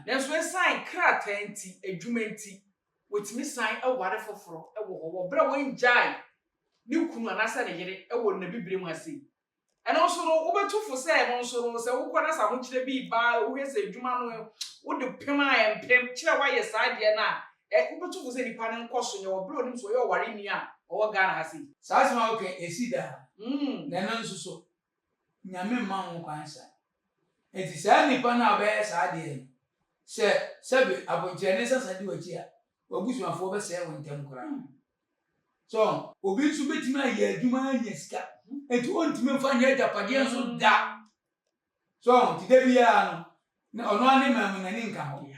nanso ɛsiane krataa nti, adwuma nti, wɔtumi san ware foforɔ wɔ hɔ wɔ berɛ a wɔngyae ne kunu anaasɛ ne yere wɔ n'abibire mu ha sei. Ɛno nso no, wobɛtu fo sɛ ɛno nso no, sɛ wokɔ na sɛ ahokyerɛ bi reba, wohwɛ sɛ adwuma no wode pem a ɛmpem, kyerɛ woayɛ saa adeɛ no a, ɛ, wobɛtu fo sɛ nipa no nkɔ so nyɛ wɔ berɛ a ɔnim sɛ ɔyɛ ɔwareni a ɔwɔ Ghana ha sei. Saa asɛm a woka yi, ɛsi daa. Na ɛno nso so, Nyame mma ho kwan saa. Enti saa nipa no a ɔbɛyɛ saa adeɛ no, sɛ sɛbe abonkyerɛne sasa di w'akyi a, w'abusuafoɔ bɛsɛe wo ntɛm koraa. So obi nso bɛtumi ayɛ adwuma anya sika, enti ɔntumi mfa nyɛ agyapadeɛ nso da. So nti da biara no, na ɔno ara ne man mu n'ani nka hɔ.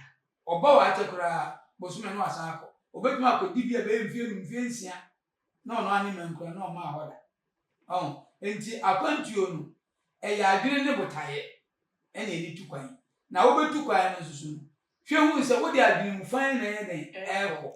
Ɔba hɔ akyɛ koraa, bosome no wasan akɔ. Ɔbɛtumi akɔdi bi a ɛbɛyɛ mfeɛ num, mfeɛ nsia, na ɔno ara ne man koraa na ɔmaa hɔ da. Ɔho? Nti akwantuo no, ɛyɛ adwene ne botaeɛ ɛna yɛde tu kwan. Na wobɛtu kwan no nso so no, Hwɛ hu sɛ wode adwene fann na ɛyɛ dɛn ɛrekɔ.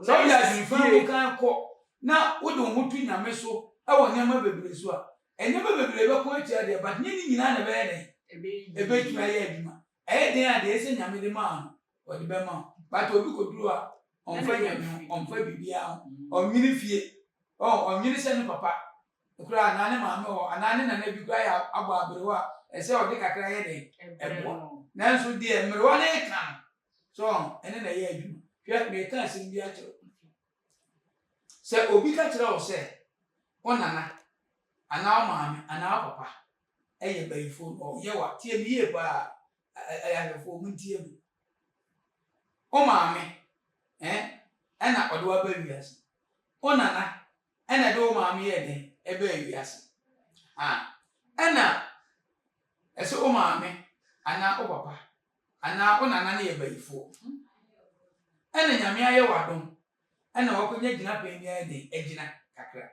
Sɛ wode adwene fann mu kan kɔ na wode wo ho to Nyame so wɔ nneɛma bebree so a, nneɛma bebree bɛko atia deɛ but nyɛ ne nyinaa na ɛbɛyɛ dɛn ɛbɛtumi ayɛ adwuma. Ɛyɛ den a deɛ ɛsɛ Nyame de maa no ɔde bɛma wo but obi kɔduru hɔ a ɔmfa Nyame ho, ɔmfa biribiara ho, ɔnwene fie, ɔnwene sɛ ne papa koraa anaa ne maame wɔ hɔ anaa ne nana bi koraa yɛ abɔ aberewa a ɛsɛ ɔde kakra yɛ dɛn ɛboa. Nanso deɛ mmerewa no reka no so ɛne na ɛyɛ adwuma. Hwɛ, meka asɛm bi akyerɛ wo. Sɛ obi ka kyerɛ wo sɛ wo nana anaa wo maame anaa wo papa yɛ bayifoɔ na ɔyɛ wo a, tie me yie paa, ayarefo muntie me. Wo maame eh, ɛna ɔde wo aba wiase. Wo nana ɛna ɛde wo maame yɛɛ dɛn ɛbaa wiase. Ha, ɛna ɛsɛ wo maame anaa wo papa anaa wo nana no yɛ bayifoɔ. Ɛna Nyame ayɛ wo adom ɛna wakɔnya gyinapɛn bi ayɛ dɛn agyina kakra.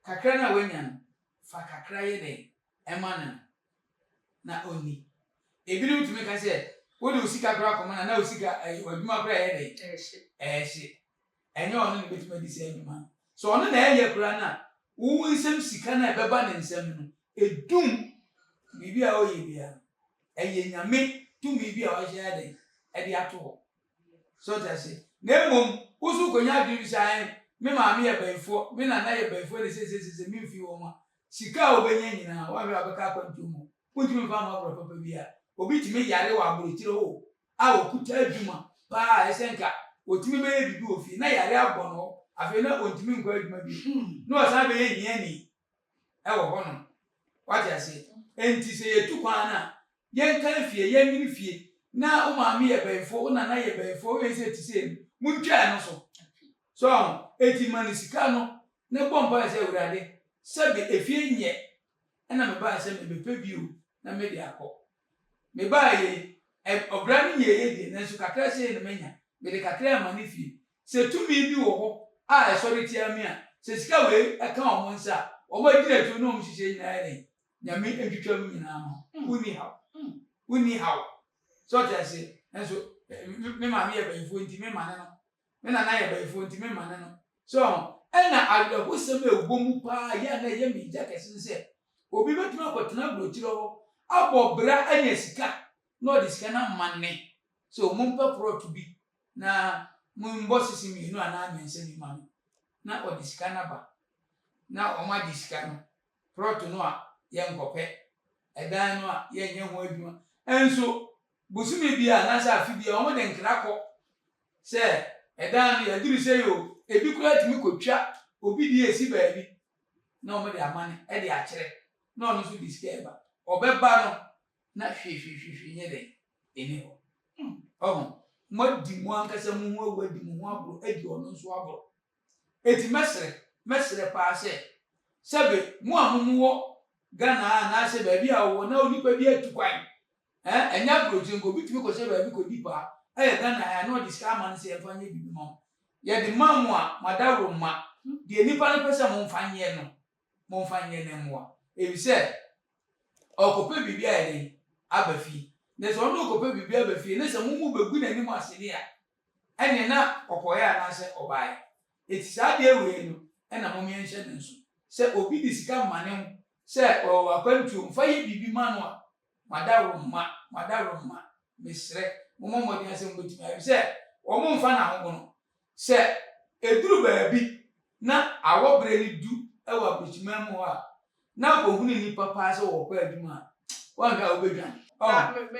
Kakra no a wanya no, fa kakra yɛ dɛn ɛma no no na ɔnni. Ebinom tumi ka sɛ, wode wo sika koraa kɔma no a, na wo sika, ɛyɛ w'adwuma koraa ɛyɛ dɛn? Ɛhye. Ɛnyɛ ɔno na ebetumi adi saa dwuma no. Sɛ ɔno na ɛyɛ koraa no a, wo nsam sika no a ɛbɛba ne nsam no, edum biribi a ɔyɛ biara no. Ɛyɛ Nyame tumi bi a wahyɛ ayɛ dɛn? Ɛde ato hɔ. So ɔte ase? Na mmom, wo nso wokɔnya adwene bi sɛ, ae, me maame yɛ bayifoɔ, me nana yɛ bayifoɔ ne seiseiseisei memfii wɔn a, sika a wobɛnya nyinaa, woahwɛ a wobɛka akwantuo mu. Wontumi mfa mma aborɔ papa bi a. Obi tumi yare wɔ aburokyire hɔ a ɔkuta adwuma paa a ɛsɛ nka ɔtumi bɛyɛ biribi wɔ fie na yare abɔ no hɔ, afei na ɔntumi nkɔ adwuma bio, na ɔsan bɛyɛ hiani wɔ hɔnom. Wate aseɛ? Enti sɛ yɛtu kwan no a, yɛnkae fie, yɛnwene fie, na wo maame yɛ bayifoɔ, wo nana yɛ bayifoɔ, woyɛ sɛ te sei no, montwa ɛno so. So aho? Enti ma no sika no na bɔ mpaeɛ sɛ, Awurade, sɛbe efie nyɛ ɛna mebaeɛ sɛ mebɛpɛ bio na mede akɔ. Mebaeɛ yi, ɛ, ɔbra no nyɛeɛ deɛ, nanso kakra sei na manya. Mede kakra rema ne fie. Sɛ tumi bi wɔ hɔ a ɛsɔre tia me a, sɛ sika wei ka wɔn nsa a, wɔn agyinatuo ne wɔn nhyehyɛe nyinaa yɛ dɛn? Nyame ntwitwa mu nyinaa ma wo. Wonni haw. Wonni haw. So ɔte aseɛ? Nanso, me maame yɛ bayifoɔ nti memmane no. Me nana yɛ bayifoɔ nti memmane no. So ɛna awerɛhosɛm a ɛwɔ mu paa yɛ a na ɛyɛ me gya kɛse ne sɛ, obi bɛtumi akɔtena aburokyire hɔ abɔ bra anya sika na ɔde sika no amane sɛ mompɛ prɔto bi na mombɔ sisi mmienu anaa mmiɛnsa bi ma me na ɔde sika no aba na wɔagye sika no, prɔto no a yɛnkɔpɛ, ɛdan no a yɛnyɛ ho adwuma. Nso bosome bi a anaasɛ afe bi a wɔde nkra kɔ sɛ ɛdan no yɛaduru sei o, ebi koraa tumi kɔtwa obi deɛ esi baabi na wɔde amane de akyerɛ na ɔno nso de sika ɛba. Ɔbɛba no na hwehwehwehwe nyɛ dɛn ɛni hɔ. Ɔho, moadi mo ankasa mo ho awu adi mo ho aboro adi ɔno nso aboro. Enti mɛsrɛ, mɛsrɛ paa sɛ, sɛbe mo a mo wɔ Ghana ha anaasɛ baabi a wowɔ na onipa bi atu kwan, eh, ɛnyɛ aburokyire nko, obi tumi kɔhyɛ baabi kɔdi paa, ɛyɛ Ghana ha a, na ɔde sika ama no sɛ yɛmfa nyɛ biribi ma mo. Yɛde ma mo a, mo adaworo mma. Deɛ nipa no pɛ sɛ momfa nyɛ no, momfa nyɛ no mmoa. Efisɛ ɔrekɔpɛ biribi ayɛ dɛn? Aba fie. Na sɛ ɔno rekɔpɛ biribi aba fie, na sɛ mo mu bɛgu n'anim ase deɛ a, ɛneɛ na ɔkɔeɛ anaasɛ ɔbaeɛ. Enti saa adeɛ wei no na mom yɛnhyɛ no nso, sɛ obi de sika ma ne ho sɛ ɔwɔ akwantuo mfa yɛ biribi ma no a, mo adaworo mma, mo adaworo mma, mesrɛ, mommɔ mmɔden ara sɛ mobɛtumi ayɛ, ɛfiri sɛ wɔn mfa no ahogono. Sɛ ɛduru baabi na awɔ berɛ no du wɔ aburokyiman mu hɔ a, na kɔhunu nnipa paa sɛ wɔrekɔ adwuma a, woanhwɛ a wobɛdwane.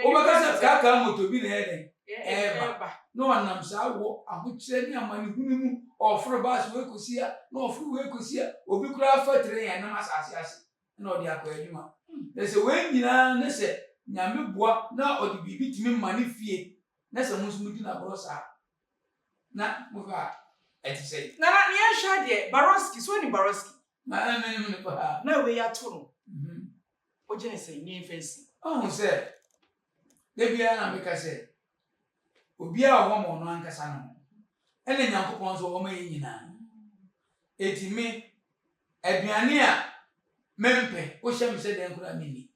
Wobɛka sɛ kaakaa moto bi na ɛyɛ dɛn? Ɛreba. Na ɔnam saa wɔ ahokyerɛ ne amanehunu mu, ɔreforo baase wei kɔsi ha, na ɔforo wei kɔsi ha, obi koraa fa train a ɛnam asase ase na ɔde akɔ adwuma. Na sɛ wei nyinaa ne sɛ Nyame boa na ɔde biribi tumi ma ne fie, na sɛ mo nso modi no agorɔ saa na mohwɛ a, ɛte sɛn? Nana, nea yɛnhwɛ adeɛ, Barosky, so wonim Barosky? Maa menim no paa. Na wei ato no, wogye ne sɛn? Nea yɛmfa nsi. Woahu sɛ, da biara na meka sɛ, obiara wɔ hɔ ma ɔno ankasa ne ho, ɛna Nyankopɔn nso wɔ hɔ ma yɛn nyinaa. Enti me, aduane a mempɛ, wohyɛ me sɛ dɛn koraa menni.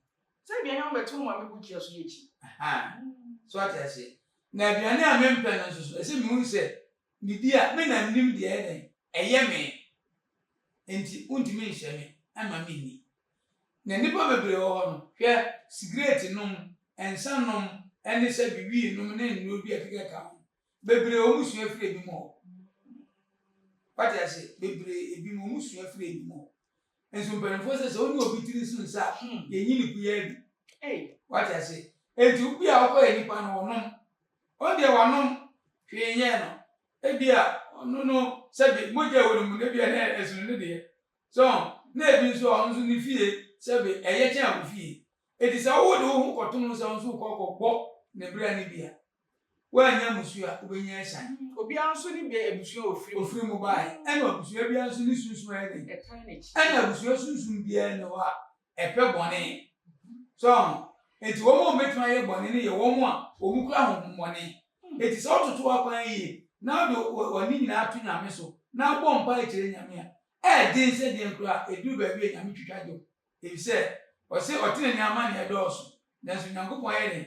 Sɛ aduane a wobɛto wo maame bukyia so yɛ akyi. Ahaa, so ate aseɛ? Na aduane a mempɛ no nso so, ɛsɛ mehu sɛ medi a, me na menim deɛ ɛyɛ dɛn, ɛyɛ me. Enti wontumi nhyɛ me mma menni. Na nnipa bebree wɔ hɔ no, hwɛ, sigaret nom, nsa nom, ne sɛbi wii nom ne nnuro bi a ɛkeka ho. Bebree wɔn sua firi ebinom hɔ. Wate ase? Bebree ebinom wɔn sua firi ebinom hɔ. Nso mpanimfoɔ sɛ sɛ wo ne obi tiri so nsa a, yɛnyi ne kuyaa bi. Wate ase? Enti obi a ɔkɔyɛ nipa no ɔnom. Ɔno deɛ wanom, hwee nyɛɛ no. Ebia ɔno no sɛbi mogya a ɛwɔ ne mu no ebia na ɛsono ne deɛ. So na ebi nso a ɔno nso ne fie sɛbi ɛyɛ kyɛn wo fie. Enti sɛ wode wo ho kɔto no sɛ wo nso wokɔ kɔbɔ ne bra no bi a, woannya mmusuo a, wobɛnya asiane. Obiara nso ne bɛ abusua a ɔfiri mu. Ɔfiri mu baeɛ. Ɛna abusua biara nso ne sunsum ayɛ dɛn? Ɛtan n'akyi. Ɛna abusua sunsum biara nni hɔ a ɛpɛ bɔne. So ahu? Enti wɔn a wɔbɛtumi ayɛ bɔne no yɛ wɔn a wɔkura honhommɔne. Enti sɛ wototo w'akwan yie na wode w'ani nyinaa to Nyame so na wobɔ mpaeɛ kyerɛ Nyame a, ɛyɛ den sɛ deɛn koraa a, ɛduru baabi a Nyame twitwa gye wo. Efisɛ ɔse ɔtenenee amanneɛ dɔɔso, nanso Onyankopɔn yɛ dɛn?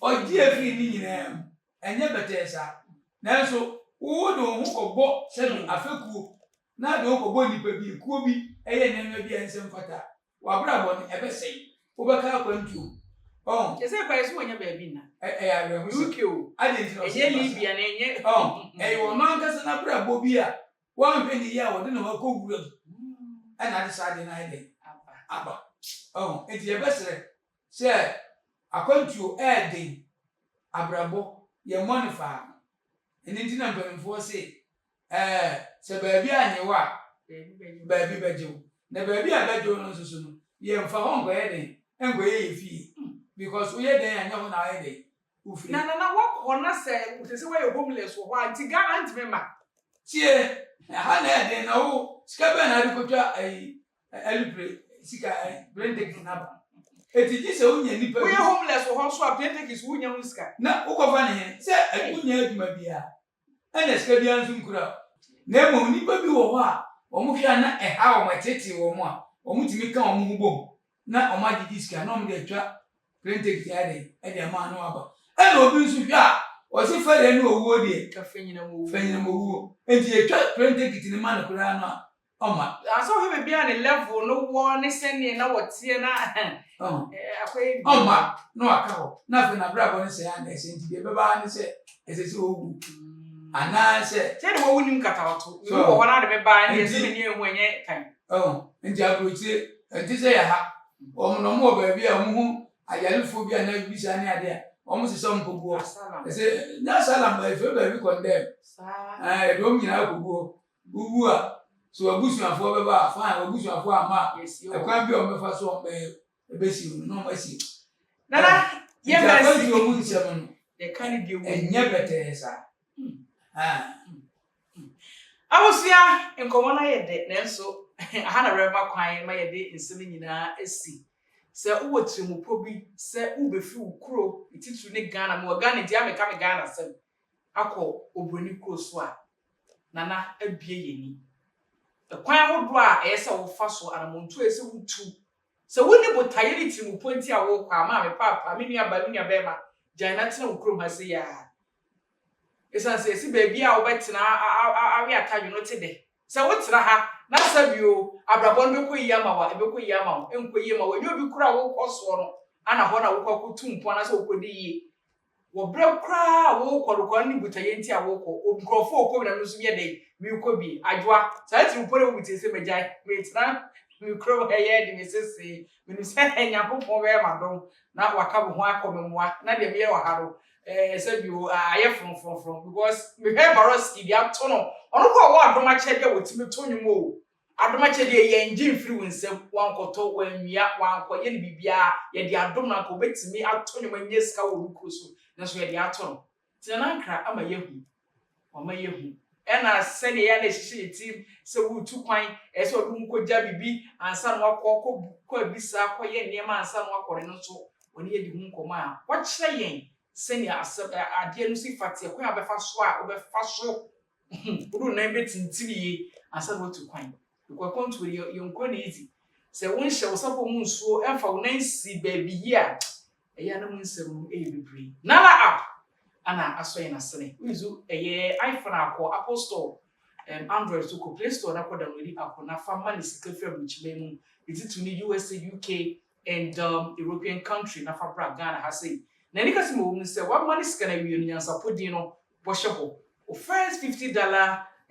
Ɔgye firi ne nyinaa mu. Ɛnyɛ bɛtɛɛ saa. Nanso wode wo ho kɔbɔ sɛbe afekuo, na wode wo ho kɔbɔ nnipa bi, ekuo bi yɛ nneɛma bi a ɛnsɛ mfata a, w'abrabɔ no, ɛbɛsɛe. Wobɛka akwantuo. Ɔho? Kyerɛ sɛ kwaeɛ so wɔnya baabi nna. Ɛyɛ awerɛhosɛm. UK o. Adɛn nti na ɔsɛ Ɛnyɛ ɛba saa? Libya na ɛnyɛ. Ɔho? Ɛyɛ ɔno ankasa n'abrabɔ bi a Woanhwɛ no yie a wɔde ne ho akɔ wura mu ɛna ade saa adeɛ no ayɛ dɛn aba. Ɔho nti yɛbɛsrɛ sɛ akwantuo ɛɛden abrabɔ yɛmmɔ no faako. Ɛno nti na mpanimfoɔ se ɛɛ sɛ baabi anye wo a baabi bɛgye wo. Na baabi a ɛbɛgye wo no nso so no yɛmfa hɔ nkɔyɛ dɛn nkɔyɛ yɛ fie because woyɛ dɛn a nyɛ hɔ na ayɛ dɛn wofiri. Na nana wakɔ na sɛ sese wayɛ homeless wɔ hɔ a nti Ghana ntumi mma. Tie, ɛha na ɛyɛ den na wo sika bɛn na ade kotwa ayi alupre sika plane ticket na aba. Eti gye sɛ wonya nipa bi. Woyɛ homeless wɔ hɔ nso a plane ticket wonya ho sika. Na wokɔfa ne he? Sɛ wonya adwuma biara ɛna sika biara nso nkura wo. Na mmom nnipa bi wɔ hɔ a wɔhwɛ a na ɛha wɔn, ɛteetee wɔn a, wɔtumi ka wɔn ho bom na wɔagyegye sika na wɔde atwa plane ticket ayɛ dɛn ɛde ama ano aba. Ɛna obi nso hwɛ a ɔse fɛreɛ ne owuo deɛ fanyinam owuo. Nti yɛtwa plane ticket no ma no koraa no a ɔmma. Ansa wohwɛ baabi a ne level no wɔ ne sɛdeɛ na wɔteɛ na akɔyɛ biribi. Ɔmma na waka hɔ na afei n'abrabɔ no sɛe a na ɛsɛ nti deɛ ɛbɛba ara ne sɛ ɛsɛ sɛ ɔwu anaasɛ. Sɛ de wawu nim katawato. Mewu wɔ hɔ na ade me ba ɛndeɛ sɛ m'ani anhu ɛnyɛ tan. Nti aburokyire ɛnte sɛ yɛ ha. Wɔn na wɔn wɔ baabi a wɔn hu ayarefoɔ bi anaa biribi saa ne adeɛ a wɔn sesa wɔn kɔgu hɔ. Ɛsɛ nyɛ asylum ba efiri baabi kɔndɛm. Ɛɛ yɛde wɔn nyinaa kɔgu hɔ. Wowu a sɛ w'abusuafoɔ bɛba a fine w'abusuafoɔ amma a ɛkwan bi a wɔn bɛfa so wɔn bɛyɛ ɛbɛsi wɔn na wɔn asi. Nana yɛ Nti mɛsi. akwantuo mu nsɛm no Yɛka ne deɛ wɔ ɛnyɛ bɛtɛɛ saa. Haa. Abusua, nkɔmmɔ no ayɛ dɛ, nanso aha na rɛma kwan ma yɛde nsɛm no nyinaa asi. Sɛ wowɔ tirimupɔ bi sɛ worebɛfiri wo kuro, ne titiriw ne Ghana, mewɔ Ghana nti a meka me Ghana asɛm, akɔ oburoni kuro so a, Nana abue yɛn ani. Ɛkwan ahodoɔ a ɛyɛ sɛ wofa so, anammɔntuo a ɛyɛ sɛ wotu, sɛ wonni botaeɛ ne tirimupɔ nti a worekɔ a, maame, paapa, me nuabaa, me nuabarima, gyae na tena wo kurom ha sei ara. Esiane sɛ yɛse baabi a wobɛtena awe atadwe no te dɛ. Sɛ wotena ha na sɛ bio abrabɔ no bɛkɔ yie ama wo a, ɛbɛkɔ yie ama wo. Ɛnkɔ yie mma wo. Ɛnyɛ obi koro a wokɔ soɔ no ana hɔ na wokɔ akɔtu mpɔn anaasɛ wokɔdi yie. Wɔ berɛ koraa a wokɔ no koraa no ne botaeɛ nti a wokɔ. Nkurɔfoɔ rekɔ bi na me nso meyɛ dɛn? Merekɔ bi. Adwoa, saa tirimpɔ no a ɛwɔ me tirim sɛ magyae, meretena me kurom ha yi adi me sesee. Menim sɛ Nyankopɔn bɛyɛ m'adom na waka me ho akɔ me mmoa na deɛ meyɛ wɔ ha no, Eh sɛ bi o ayɛ frɔmfrɔmfrɔm because mehwɛ Baroski deɛ ato no ɔno kɔ ɔwɔ adom akyɛdeɛ a wɔtumi to nnwom o adom akyɛdeɛ yɛn gye mfiri wo nsam wankɔtɔ wanwia wankɔyɛ no biribiara yɛde adom no anka ɔbɛtumi ato nnwom anya sika wɔ obi kuro so nanso yɛde ato no nti Nana Ankra ama yɛahu Wama yɛahu. Ɛna sɛnea ɛyɛ a na ɛhyehyɛ yɛn tirim sɛ woretu kwan, ɛyɛ sɛ wɔde wo ho kɔgya biribi ansa na woakɔ, kɔbu, kɔ abisa, kɔyɛ nneɛma ansa na woakɔ no, ɛno nso wɔne yɛn di ho nkɔmmɔ a, wɔkyerɛ yɛn sɛnea asɛm, ɛ, adeɛ no si fa teɛ, kwan a wobɛfa so a wobɛfa so, wode wo nan bɛtintim yie ansa na woatu kwan. Because akwantuo no, yɛnkɔ no easy. Sɛ wonhyɛ wo sapɔ mu nsuo mfa wo nan nsi baabi yie a, ɛyɛ a na mu nsɛm no yɛ bebree. Nana App! Ana asɔ yɛn asene. Wo use ɛyɛ iPhone a kɔ Apple Store, Android so kɔ Play Store na kɔ download app na fa ma ne sika firi aburokyiman mu, ne titiriw ne USA, UK and European country na fa bra Ghana ha sei. Na ani kɛse ma ɛwɔ mu ne sɛ wama ne sika no awie no, nyansapɔ din no bɔhyɛ hɔ. Wo first $50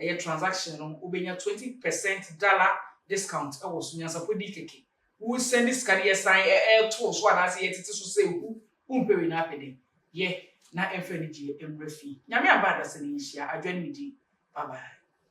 ɛyɛ transaction no, wobɛnya 20% dollar discount ɛwɔ so. Nyansapɔ din kɛkɛ. Wo send sika no yɛsan ɛɛto so anaasɛ yɛtete so sɛ hu wompɛ wei na apɛ den. Yɛ na ɛmfa anigyeɛ mmra fie. Nyame aba adasa no yɛnhyia. Adwa ne me din. Bye bye.